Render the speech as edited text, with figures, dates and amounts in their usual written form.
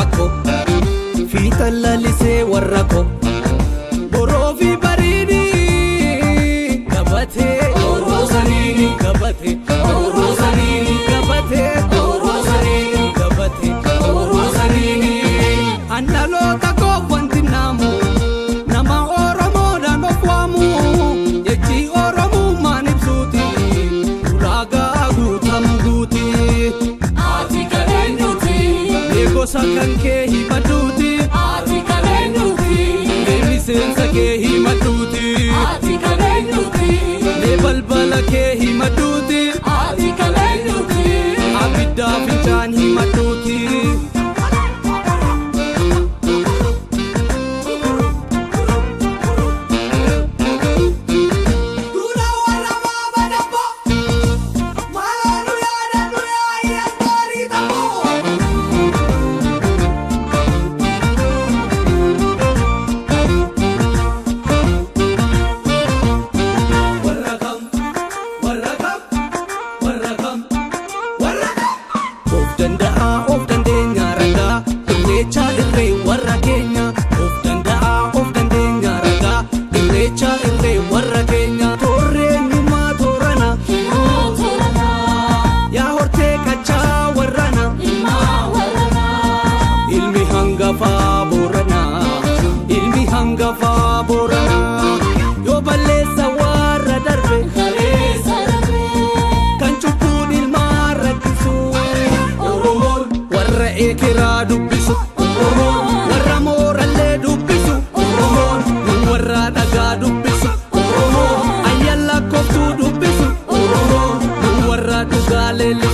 Akko fiixan lalisee warra ko boroo fi bariini gabatee Oroosaniini. Gabatee Oroosaniini. Gabatee Oroosaniini. Gabatee Oroosaniini. An dhaloota koo wanti naamu nama Oromoodhaan of waamu jechi Oromummaan ibsuuti ulaagaa guutamu guuti. Ati kan eenyuti? Mee gosa kan kee himadhuuti. Ati kan eenyuti? Mee miseensa kee himadhuuti. Ati kan eenyuti? Mee balbala kee himadhuuti. Ati kan eenyuti? Abiddaa fincaan himadhuuti. Dura warra maama dabbo maaloo nu yaadadhu yaa'ii asbaarii ta'uu. Warra kam, warra kam, warra kam, warra kam. Of danda'aa, of dandeenya ragaa, irreecha irree warra keenya. Of danda'aa, of dandeenya ragaa, irreecha irree warra keenya. Toorri eenyummaa toorana, yaa hortee qachaa warrana. Ilmi hangafaa Booranaa, ilmi hangafaa Booranaa. Yoo balleessa warra darbe, kan cubbuun ilmaan rakkisu. Oromoon warra ekeraa dubbisu. Oromoon warra moorallee dubbisu. Oromoon nu warra dhagaa dubbisu. Oromoon ayyaala lakkooftuu dubbisu. Oromoon nu warra dhugaa leellisu.